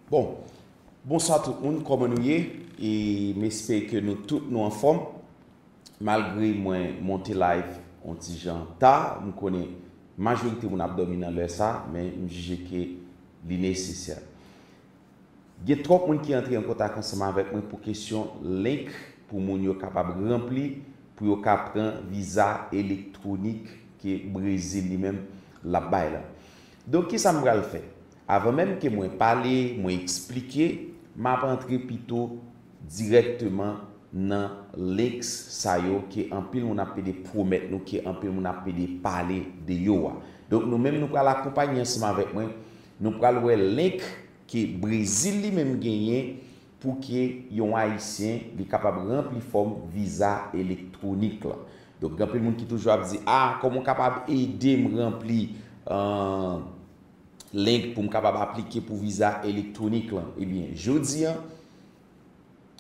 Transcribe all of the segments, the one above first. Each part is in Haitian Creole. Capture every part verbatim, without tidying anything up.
Bon, bonswa tout moun, kòman nou ye? E m espere ke nou tout nou anfòm. Malgre mwen monte live yon ti jan ta, m konnen majorite moun ap dòmi nan lè sa, men m jije ke li nesesè. Gen twòp moun ki antre an kontak ansanm avèk mwen pou kesyon link pou moun yo kapab ranpli, pou yo ka pran viza elektwonik ke Brezil li menm l ap bay la. Donk, kisa m pral fè? Avan menm ke mwen pale, mwen eksplike, m ap antre pito dirèkteman nan links sa yo ke anpil moun ap pede pwomèt nou, ke anpil moun ap pede pale de yo a. Donk, nou menm nou pral akonpanye ansanm avèk mwen, nou pral wè link ke Brezil li menm genyen pou ke yon Ayisyen li kapab ranpli fòm viza elektwonik lan. Donk, gen anpil moun ki toujou ap di, "Ah, kòman w kapab ede m ranpli, euh, link pou m kapab aplike pou viza elektwonik lan?" Ebyen, jodi a,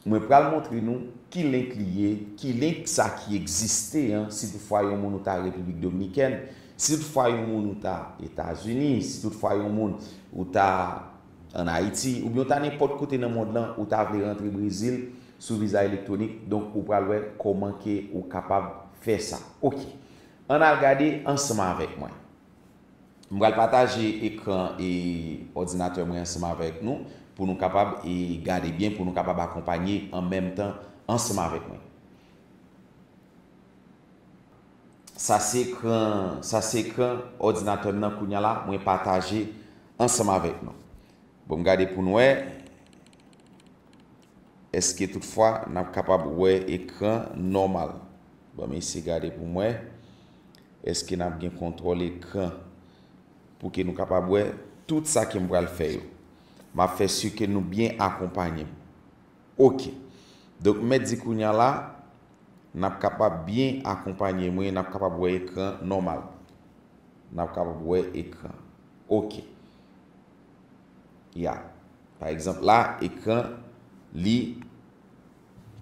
mwen pral montre nou ki link li ye, ki link sa ki egziste an, si toutfwa yon moun ou ta Repiblik Dominikèn, si toutfwa yon moun ou ta Etazini, si toutfwa yon moun ou ta ann Ayiti, oubyen ou ta nenpòt kote nan mond lan, ou ta vle rantre Brezil sou viza elektwonik, donk ou pral wè kòman ke ou kapab fè sa. Oke. Ann al gade ansanm avèk mwen. M pral pataje ekran e òdinatè mwen ansanm avèk nou pou nou kapab e gade byen, pou nou kapab akonpanye an menm tan ansanm avèk mwen. Sa se ekran, sa se ekran òdinatè m nan kounye a la, mwen pataje ansanm avèk nou. Bon, m gade pou n wè. Èske toutfwa n ap kapab wè ekran nòmal? Ban m eseye gade pou m wè. Èske n ap gen kontwòl ekran pou ke nou kapab wè tout sa ke m pral fè yo? M ap fè si ke nou byen akonpanye m. Oke. Donk, m mèt di kounye a la, n ap kapab byen akonpanye mwen, n ap kapab wè ekran nòmal. N ap kapab wè ekran. Oke. Ya. Pa egzanp, la, ekran li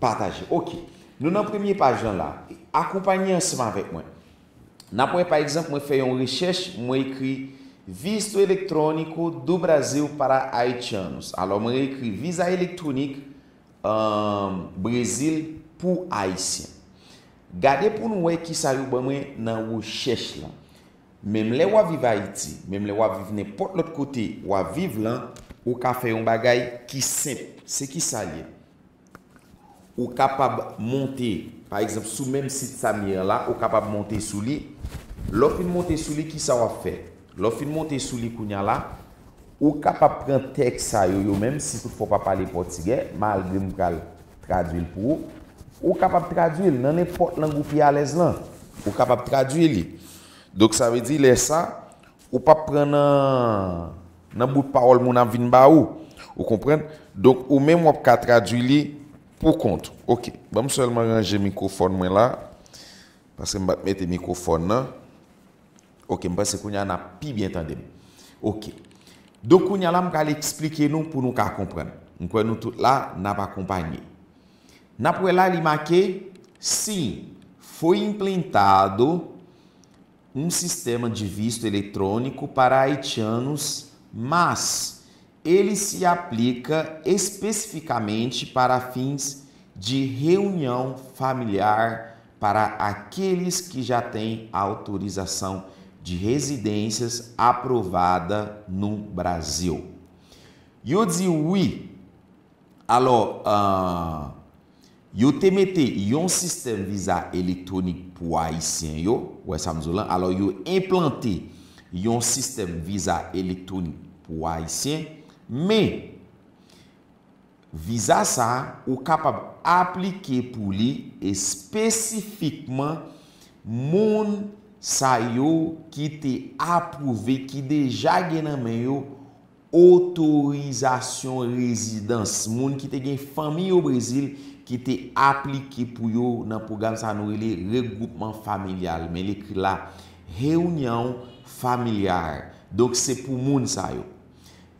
pataje. Oke. Nou nan premye paj lan la. Akonpanye ansanm avèk mwen. N ap wè, pa egzanp, mwen fè yon rechèch, mwen ekri visto eletrônico do Brasil para haitianos. Alò, mwen ekri viza elektwonik, um, Brezil pou Ayisyen. Gade pou nou wè kisa yo ban mwen nan rechèch lan. Menm lè w ap viv Ayiti, menm lè w ap viv nenpòt lòt kote w ap viv lan, ou ka fè yon bagay ki senp. Se kisa l ye? Ou kapab monte, pa egzanp, sou menm sit sa m ye an la, ou kapab monte sou li. Lè w fin monte sou li, kisa w ap fè? Lè w fin monte sou li kounye a la, ou kapab pran tèks sa yo, yo menm, si toutfwa w pa pale pòtigè, malgre m pral tradui l pou ou, ou kapab tradui l nan nenpòt lang ou pi alèz lan. Ou kapab tradui li. Donk, sa vle di, lè sa, ou p ap pran nan, nan bout pawòl moun ap vin ba ou. Ou konprann? Donk, ou menm w ap ka tradui li pou kont ou. Oke. Ban m sèlman ranje mikwofòn mwen la. Paske m pa t mete mikwofòn nan. Oke, m panse kounye a n ap pi byen tande m. Oke. Donk, kounye a la, m pral eksplike nou pou nou ka konprann. M kwè nou tout la, n ap akonpanye. N ap wè la, li make, sim, foi implantado um sistema de visto eletrônico para haitianos, mas ele se aplica especificamente para fins de reunião familiar para aqueles que já têm autorização de residências aprovada no Brasil. Yo di wi. Alò, ah, yo te mete yon sistèm viza elektwonik pou Ayisyen yo, ou wè sa m di w lan. Alò, yo enplante yon sistèm viza elektwonik pou Ayisyen, men viza sa a, ou kapab aplike pou li espesifikman moun sa yo ki te apwouve, ki deja gen nan men yo otorizasyon rezidans, moun ki te gen fanmi yo Brezil, ki te aplike pou yo nan pwogram sa nou rele regwoupman familyal, men l ekri la, reunião familiar. Donk, se pou moun sa yo.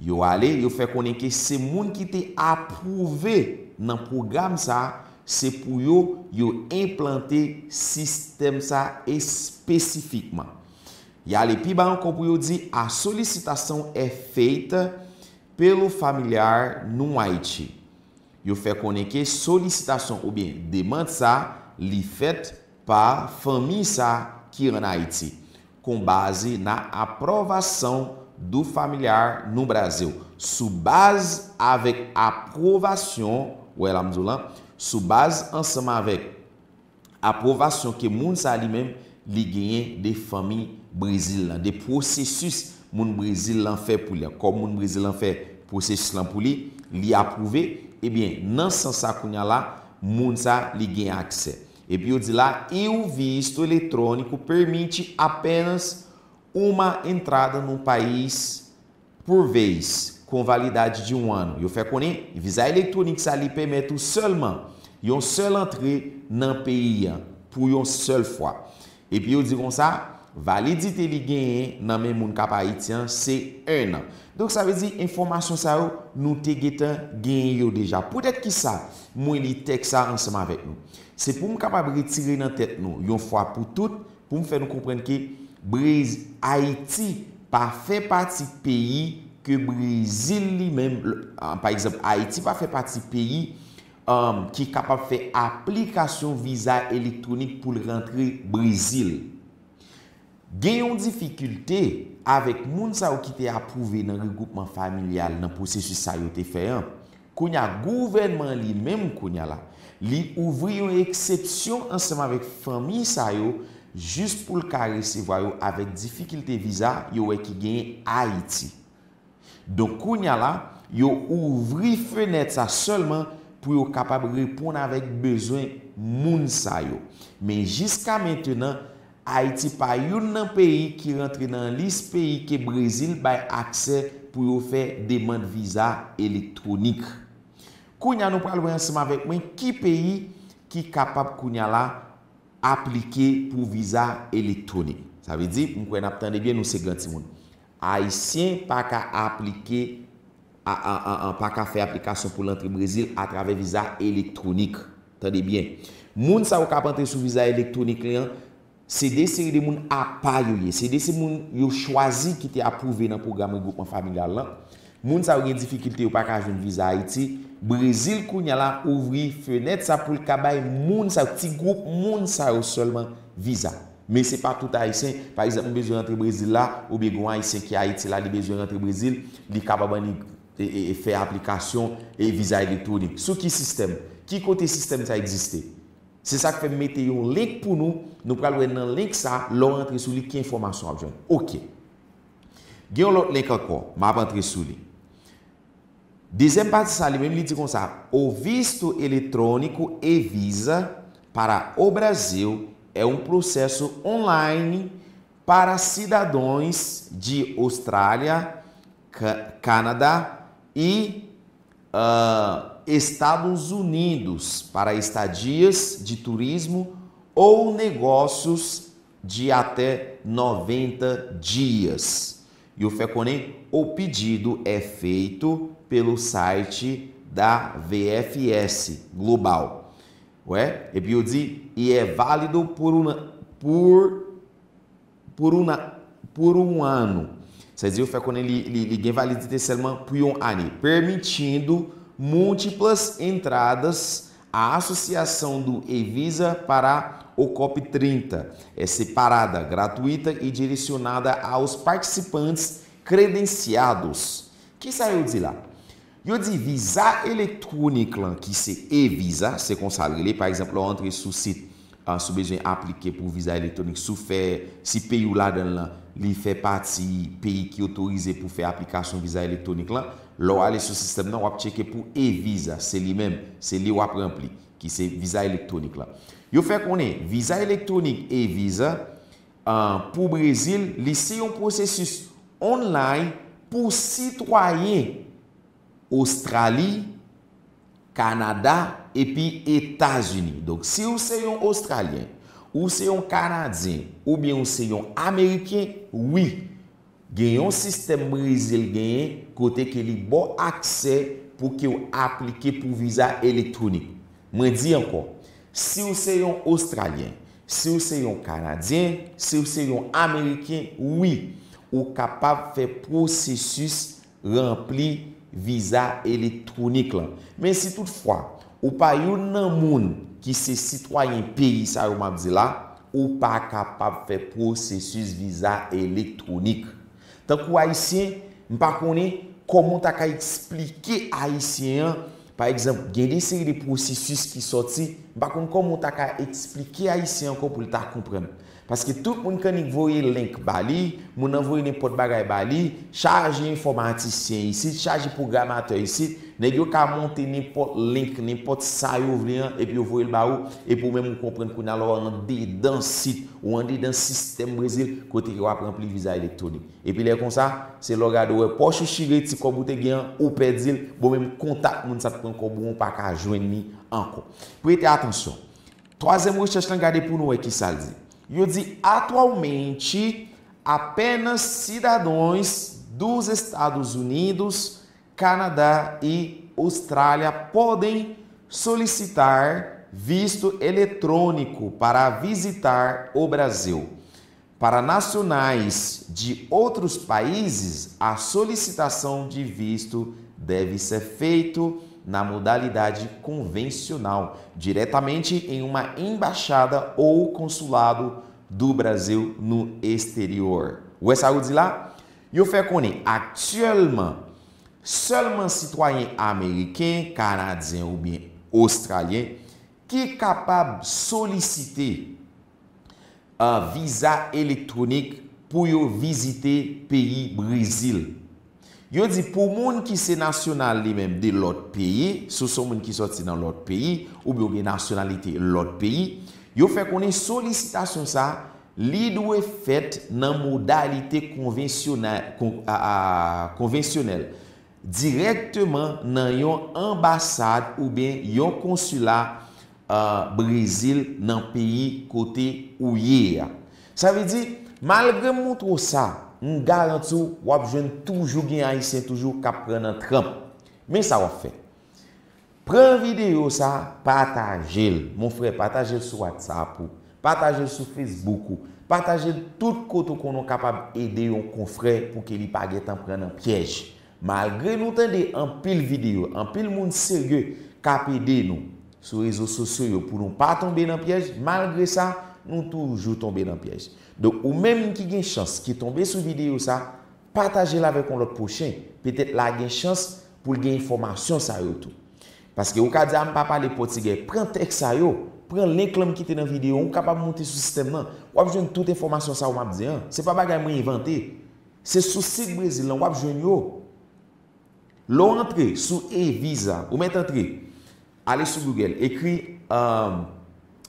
Yo ale, yo fè konnen ke se moun ki te apwouve nan pwogram sa, se pou yo, yo enplante sistèm sa espesifikman. Y ale pi ba ankò pou yo di, a solicitação é feita Pelo Familiar num Haiti. Yo fè konnen ke solisitasyon oubyen demann sa li fèt pa fanmi sa ki ann Ayiti, com base na aprovação do familiar no Brasil. Sou baz avèk apwovasyon, wè la m di w lan, sou baz ansanm avèk apwovasyon ke moun sa li menm li genyen de fanmi Brezil lan, de pwosesis moun Brezil lan fè pou li an. Kòm moun Brezil lan fè pwosesis lan pou li, li apwouve, ebyen, nan sans sa kounye a la, moun sa li gen aksè. Epi yo di la, e o visto eletrônico permite apenas uma entrada no país por vez, com validade de um ano. Yo fè konnen viza elektwonik sa li pèmèt ou sèlman yon sèl antre nan peyi an pou yon sèl fwa. Epi yo di konsa, validite li genyen nan men moun k ap Ayiti an se en an. Donk sa vle di enfòmasyon sa yo nou te gentan genyen yo deja. Poutèt ki sa mwen li tèks sa ansanm avèk nou? Se pou m kapab retire nan tèt nou yon fwa pou tout, pou m fè nou konprann ke Brez, Ayiti pa fè pati peyi ke Brezil li menm, pa egzanp, Ayiti pa fè pati peyi um, ki kapab fè aplikasyon viza elektwonik pou l rantre Brezil. Gen yon difikilte avèk moun sa yo ki te apwouve nan regwoupman familyal nan pwosesis sa yo te fè an. Kounye a, gouvènman li menm kounye a la, li ouvri yon eksepsyon ansanm avèk fanmi sa yo jis pou l ka resevwa yo avèk difikilte viza yo wè ki genyen Ayiti. Donk kounye a la, yo ouvri fenèt sa sèlman pou yo kapab reponn avèk bezwen moun sa yo. Men jiska mentenan, Ayiti pa youn nan peyi ki rantre nan lis peyi ke Brezil bay aksè pou yo fè demann viza elektwonik. Kounye a nou pral wè ansanm avèk mwen ki peyi ki kapab kounye a la aplike pou viza elektwonik. Sa vle di, m kwè n ap tande byen, nou se gran timoun. Ayisyen pa ka aplike, a, a, a, a, pa ka fè aplikasyon pou l antre Brezil atravè viza elektwonik. Tande byen. Moun sa yo k ap antre sou viza elektwonik li an, se de seri de moun apa yo ye. Se de seri moun yo chwazi ki te apwouve nan pwogram regwoupman familyal lan. Moun sa yo gen difikilte, yo pa ka jwenn viza Ayiti. Brezil kounye a la ouvri fenèt sa pou l ka bay moun sa yo, ti gwoup moun sa yo sèlman viza. Men se pa tout Ayisyen. Pa egzanp, m bezwen rantre Brezil la, oubyen gen yon Ayisyen ki Ayiti la, li bezwen rantre Brezil, li kapab annik e, e, e fè aplikasyon e viza elektwonik. Sou ki sistèm? Ki kote sistèm sa egziste? Se sa k fè m mete yon link pou nou. Nou pral wè nan link sa, lè w rantre sou li, ki enfòmasyon w ap jwenn. Oke. Gen yon lòt link ankò, m ap antre sou li. Dezyèm pati sa li menm, li di konsa, o visto eletrônico e-visa para o Brasil é um processo online para cidadãos de Austrália, Ca- Canadá e ah, Estados Unidos para estadias de turismo ou negócios de até noventa dias. Yo fè konnen o pedido é feito pelo site da V F S Global. Wè, epi yo di, e é válido por um, por por um, por um ano. Sa vle di yo fè konnen li, li, li gen validite sèlman pou yon ane, permitindo múltiplas entradas. A associação do e-visa para o cop trinta é separada, gratuita e direcionada aos participantes credenciados. Kisa yo di la? Yo di viza elektwonik lan ki se e-visa, se konsa l rele. Pa egzanp, lè w antre sou sit, ah, si w bezwen aplike pou viza elektwonik, si w fè, si peyi w ladan l lan, li fè pati peyi ki otorize pou fè aplikasyon viza elektwonik lan, lè w ale sou sistèm nan, w ap tcheke pou e-visa, se li menm, se li w ap ranpli, ki se viza elektwonik lan. Yo fè konnen viza elektwonik e-visa, ah, pou Brezil, li se yon pwosesis online pou sitwayen Ostrali, Kanada epi Etazini. Donk, si w se yon Ostralyen, ou se yon Kanadyen, oubyen ou se yon Ameriken, wi, gen yon sistèm Brezil genyen kote ke li ba w aksè pou ke w aplike pou viza elektwonik. Mwen di ankò, si w se yon Ostralyen, si w se yon Kanadyen, si w se yon Ameriken, wi, ou kapab fè pwosesis ranpli viza elektwonik lan. Men si toutfwa ou pa youn nan moun ki se sitwayen peyi sa yo m ap di la, ou pa kapab fè pwosesis viza elektwonik. Tankou Ayisyen, m pa konnen kòman w ta ka eksplike Ayisyen an, pa egzanp, gen de seri de pwosesis ki sòti, m pa konn kòman w ta ka eksplike Ayisyen ankò pou l ta konprann. Paske tout moun k annik voye link ba li, moun nan voye nenpòt bagay ba li, chaje enfòmatisyen isit, chaje pwogramatè isit, nèg yo ka monte nenpòt link, nenpòt sa yo vle an, epi yo voye l ba ou, epi ou menm ou konprann kounye a la w andedan sit, ou andedan sistèm Brezil, kote ke w ap ranpli viza elektwonik. Epi lè konsa, se lè w gade w wè pòch ou chire, ti kòb ou te gen an, ou pèdi l, bon menm kontak moun sa t pran kòb ou an, ou pa ka jwenn li ankò. Prete atansyon. Twazyèm rechèch lan, gade pou nou wè kisa l di. Yo di, atualmente apenas cidadãos dos Estados Unidos, Canadá e Austrália podem solicitar visto eletrônico para visitar o Brasil. Para nacionais de outros países, a solicitação de visto deve ser feito na modalidade convencional, diretamente em uma embaixada ou consulado do Brasil no exterior. Ou wè sa yo di la? Yo fè konnen aktyèlman, sèlman sitwayen ameriken, kanadyen oubyen ostralyen ki kapab solisite uh, viza elektwonik pou yo vizite peyi Brezil. Yo di pou moun ki se nasyonal li menm de lòt peyi, si w se yon moun ki sòti nan lòt peyi, oubyen w gen nasyonalite lòt peyi, yo fè konnen solisitasyon sa, li dwe fèt nan modalite konvensyonè-, kon-, a, a, konvensyonèl, dirèkteman nan yon anbasad oubyen yon konsila uh, Brezil nan peyi kote ou ye a. Sa vle di, malgre m montre w sa, m garanti w, w ap jwenn toujou gen Ayisyen toujou k ap pran nan tranp. Men sa w ap fè. Pran videyo sa, pataje l. Mon frè, pataje l sou WhatsApp ou. Pataje l sou Facebook ou. Pataje l tout kote w konnen w kapab ede yon konfrè pou ke li pa gentan pran nan pyèj. Malgre nou tande anpil videyo, anpil moun serye k ap ede nou sou rezo sosyo yo pou nou pa tonbe nan pyèj, malgre sa, nou toujou tonbe nan pyèj. Donk, ou menm ki gen chans, ki tonbe sou videyo sa, pataje l avèk yon lòt pwochen. Petèt l a gen chans pou l gen enfòmasyon sa yo tou. Paske ou ka di, "A, m pa pale pòtigè." Pran tèks sa yo, pran link lan m kite nan videyo, ou kapab moute sou sistèm nan. W ap jwenn tout enfòmasyon sa yo m ap di an. Se pa bagay mwen envante. Se sou sit Brezil lan, w ap jwenn yo. Lè w antre sou e-Visa, ou mèt antre, ale sou Google, ekri, um,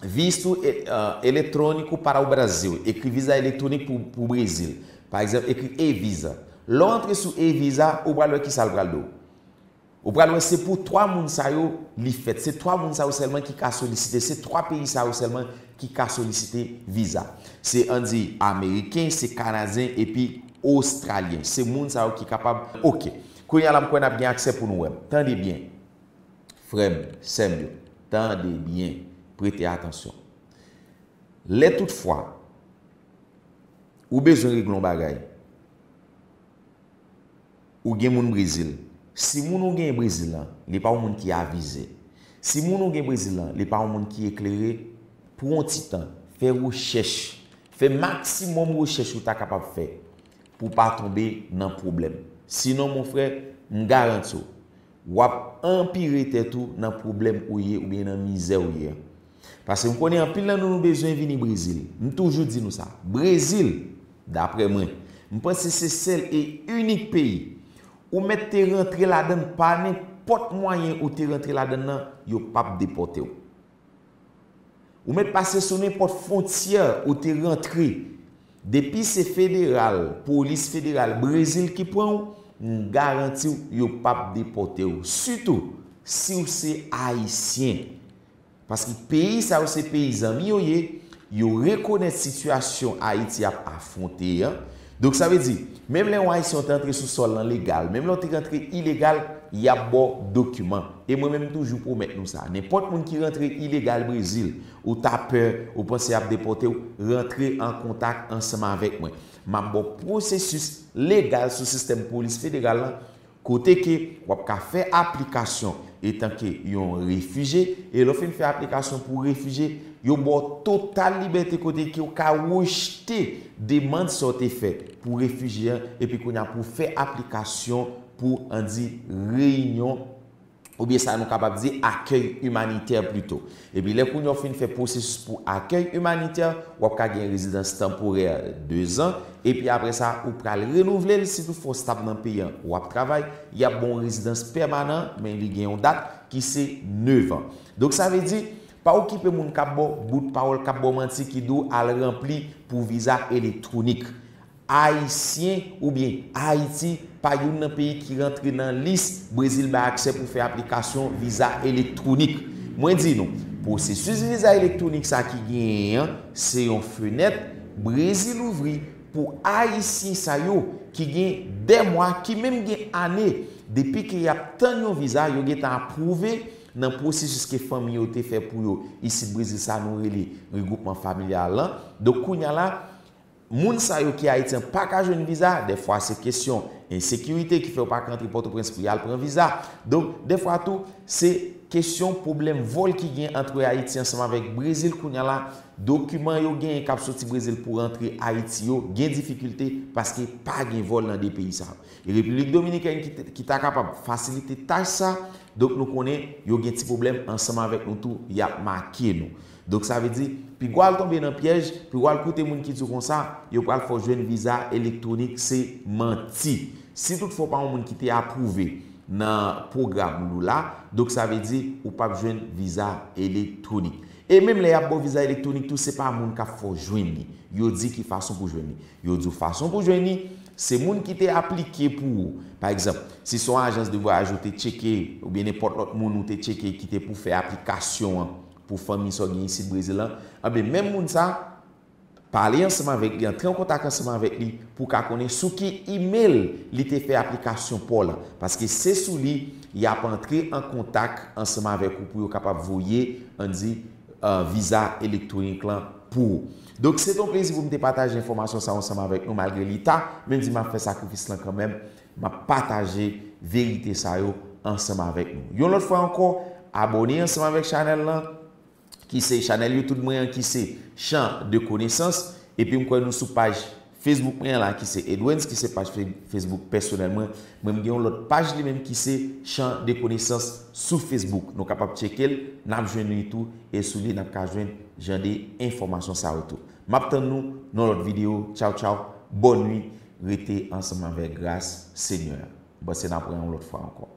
visto e-, uh, eletrônico para o Brasil, ekri viza elektwonik pou, pou Brezil. Pa egzanp, ekri e-Visa. Lè w antre sou e-Visa, ou pral wè kisa l pral di w. Ou pral wè se pou twa moun sa yo li fèt. Se twa moun sa yo sèlman ki ka solisite, se twa peyi sa yo sèlman ki ka solisite viza. Se, ann di, ameriken, se kanadyen epi ostralyen. Se moun sa yo ki kapab. Oke. Kounye a la, m kwè n ap gen aksè pou nou wè m. Tande byen. Frè m, sè m yo, tande byen. Prete atansyon. Lè toutfwa ou bezwen regle yon bagay, ou gen moun Brezil. Si moun ou gen Brezil lan, li pa yon moun ki avize. Si moun ou gen Brezil lan, li pa yon moun ki eklere, pran yon ti tan, fè rechèch, fè maksimòm rechèch ou ta kapab fè pou w pa tonbe nan pwoblèm. Sinon, mon frè, m garanti w, w ap anpire tèt ou nan pwoblèm ou ye oubyen nan mizè ou ye an. Paske m konnen anpil nan nou, nou bezwen vini Brezil. M toujou di nou sa. Brezil, daprè mwen, m panse se sèl e inik peyi ou mèt te rantre ladann pa nenpòt mwayen ou te rantre ladann nan, yo p ap depòte w. Ou mèt pase sou nenpòt fwontyè ou te rantre. Depi se federal, polis federal Brezil ki pran w, m garanti w, yo p ap depòte w. Sitou, si w se ayisyen. Paske peyi sa yo se peyi zanmi yo ye, yo rekonèt sitiyasyon Ayiti ap afwonte an. Donk, sa vle di, menm lè yon ayisyen te antre sou sòl lan legal, menm lè w te rantre ilegal, y ap ba w dokiman. E mwen menm, m toujou pwomèt nou sa. Nenpòt moun ki rantre ilegal Brezil, ou ta pè, ou panse y ap depòte w, rantre an kontak ansanm avèk mwen. M ap ba w pwosesis legal sou sistèm polis federal lan, kote ke w ap ka fè aplikasyon etanke yon refijye, e lè w fin fè aplikasyon pou refijye, yo ba w total libète kote ke w ka rejte demann sa w te fè pou refijye an, epi kounye a pou w fè aplikasyon pou, ann di, reyinyon, oubyen sa nou kapab di akèy imanitè plito. Epi lè kounye a w fin fè pwosesis pou akèy imanitè, w ap ka gen rezidans tanporè de zan, epi apre sa, ou pral renouvle l si toutfwa w stab nan peyi an, w ap travay, y ap ba w rezidans pèmanan, men li gen yon dat ki se nèf an. Donk sa vle di, pa okipe moun k ap ba w bout pawòl, k ap ba w manti, ki di w al ranpli pou viza elektwonik. Ayisyen oubyen Ayiti pa youn nan peyi ki rantre nan lis Brezil bay aksè pou fè aplikasyon viza elektwonik. Mwen di nou, pwosesis viza elektwonik sa ki genyen an, se yon fenèt Brezil ouvri pou Ayisyen sa yo ki gen dè mwa, ki menm gen ane, depi ke y ap tann yon viza, yo gentan apwouve nan pwosesis ke fanmi yo te fè pou yo isit Brezil sa nou rele regwoupman familyal lan. Donk kounye a la, moun sa yo ki Ayiti an pa ka jwenn viza, dèfwa se kesyon ensekirite ki fè yo pa ka antre Pòtoprens pou y al pran viza. Donk, dèfwa tou, se kesyon pwoblèm vòl ki gen ant Ayiti ansanm avèk Brezil kounye a la. Dokiman yo genyen k ap soti Brezil pou rantre Ayiti yo gen difikilte paske pa gen vòl nan de peyi sa yo. E Repiblik Dominikèn ki te- ki ta kapab fasilite tach sa, donk nou konnen yo gen ti pwoblèm ansanm avèk nou tou, y ap make nou. Donk sa vle di, pi gwo al tonbe nan pyèj, pi gwo al koute moun ki di w konsa, yo pral fè w jwenn viza elektwonik, se manti. Si toutfwa w pa yon moun ki te apwouve nan pwogram lou la, donk sa vle di ou p ap jwenn viza elektwonik. E menm lè y ap ba w viza elektwonik tou, se pa moun k ap fè w jwenn li. Yo di ki fason pou jwenn li. Yo di w fason pou jwenn li, se moun ki te aplike pou ou. Pa egzanp, si se yon ajans de vwayaj ou te tcheke, oubyen nenpòt lòt moun ou te tcheke ki te pou fè aplikasyon an pou fanmi sa w gen isit Brezil lan, anben, menm moun sa, pale ansanm avèk li, antre an kontak ansanm avèk li pou w ka konnen sou ki imèl li te fè aplikasyon pa w lan. Paske se sou li y ap antre an kontak ansanm avèk ou pou yo kapab voye, ann di, uh, viza elektwonik lan pou ou. Donk, se te yon plezi pou m te pataje enfòmasyon sa yo ansanm avèk nou, malgre li ta, men m di m ap fè sakrifis lan kanmenm, m ap pataje verite sa yo ansanm avèk nou. Yon lòt fwa ankò, abòne ansanm avèk chanèl lan, ki se chanèl YouTube mwen an, ki se Champ de Connaissances. Epi m kwè nou sou paj Facebook mwen an la, ki se Edwens, ki se paj Fe- Facebook pèsonèl mwen. Mwen, m gen yon lòt paj li menm ki se Champ de Connaissances sou Facebook. Nou kapab tcheke l, n ap jwenn li tou, e sou li n ap ka jwenn jan de enfòmasyon sa yo tou. M ap tann nou nan lòt videyo. Tchaw, tchaw, bòn nwi, rete ansanm avèk gras Senyè a. M panse n ap wè yon lòt fwa ankò.